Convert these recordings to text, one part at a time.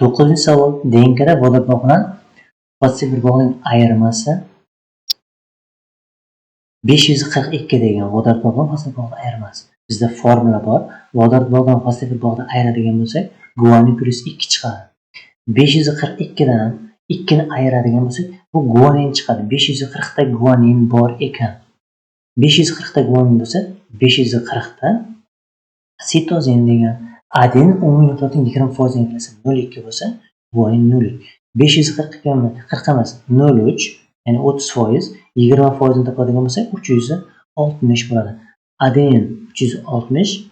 9-savol. DNKda vodorod bog' bilan fosfat bog'ning ayirmasi 542 degan. Vodorod bog' bilan fosfat bog'ning ayirmasi. Bizda formula bor. Vodorod bog'dan fosfat bog'ni ayiradigan bo'lsak, guanin plyus 2 chiqadi. 542 dan 2 ni ayiradigan bo'lsak, bu guanin chiqadi. 540 ta guanin bor ekan. 540 ta guanin bo'lsa, 540 ta sitozin degan. Adenin umumiy nukleotidning 20% egallasa, 0,2 bo'lsa, guanin 0,3. 542 40 emas, 0,3, ya'ni 30%, 20% topadigan bo'lsak, 360 bo'ladi. Adenin 360,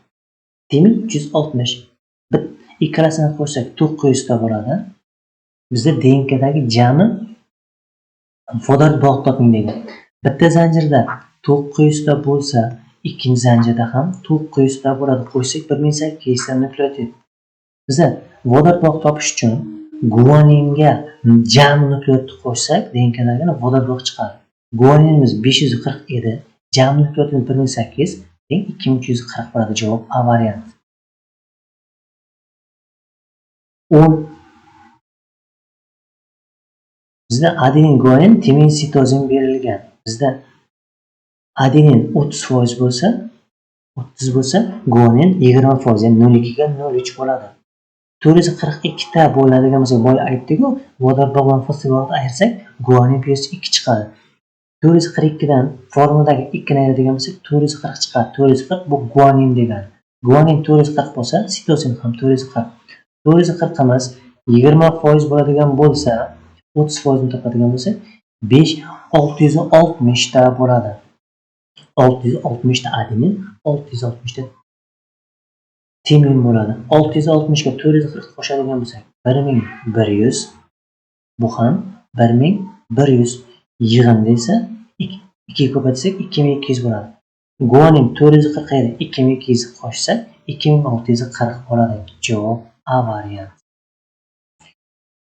timin 360. Bir ikkalasini qo'shsak 900 ta bo'ladi. Bizda DNKdagi jami vodorod bog' toping degan. Bitta zanjirda 900 ta bo'lsa, ikkinchi zanjirda ham 900 ta bo'ladi. Qo'shsak 1800 ta nukleotid. Biza vodorod bog' topish uchun guaninga jami nukleotid qo'shsak, DNKdagi vodorod bog' chiqadi. Guaninimiz 540 edi. Jami nukleotid 1800 teng 2340 bo'ladi. Javob A variant. 10. Bizda adenin, guanin, timin, sitozin berilgan. Bizda adenin 30% bo'lsa, 30 bo'lsa, guanin 20%, ya'ni 0,2 ga 0,3 bo'ladi. 442 ta bo'ladigan bo'lsa, boya aytdik-ku, vodorod bog' bilan fosfat bog'ni ayirsak, guanin plyus 2 chiqadi. 442 dan formuladagi 2 ni ayiradigan bo'lsak, 440 chiqadi. 440 bu guanin degani. Guanin 440 bo'lsa, sitozin ham 440. 440 emas, 20% bo'ladigan bo'lsa, 30% topadigan bo'lsak, 5 660 ta bo'ladi. 660 ta adenin, 660 ta timin bo'ladi. 660 ga 440 qo'shadigan bo'lsak, 1100, bu ham 1100 yig'indi esa 2 ga ko'paytirsak 2200 bo'ladi. Guanin 440 edi, 2200 qo'shsak 2640 bo'ladi. Javob A variant.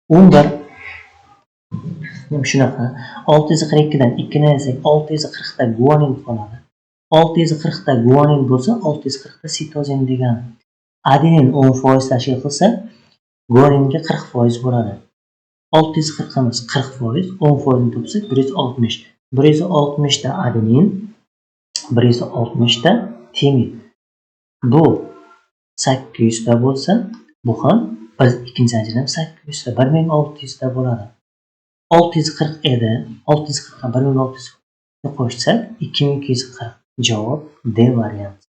11. Shunaqa 642 dan 2 ni ayirsak 640 ta guanin qoladi. 640 ta guanin bo'lsa, 640 ta sitozin degani. Adenin 10% tashkil qilsa, guaninga 40% bo'ladi. 640 emas, 40%, 10% topsak 160. 160 ta adenin, 160 ta timin. Bu 800 ta bo'lsa, bu ham bir ikkinchi zanjirda ham 800 ta, 1600 ta bo'ladi. 640 edi, 640 ga 1600 qo'shsak 2240. Javob D variant.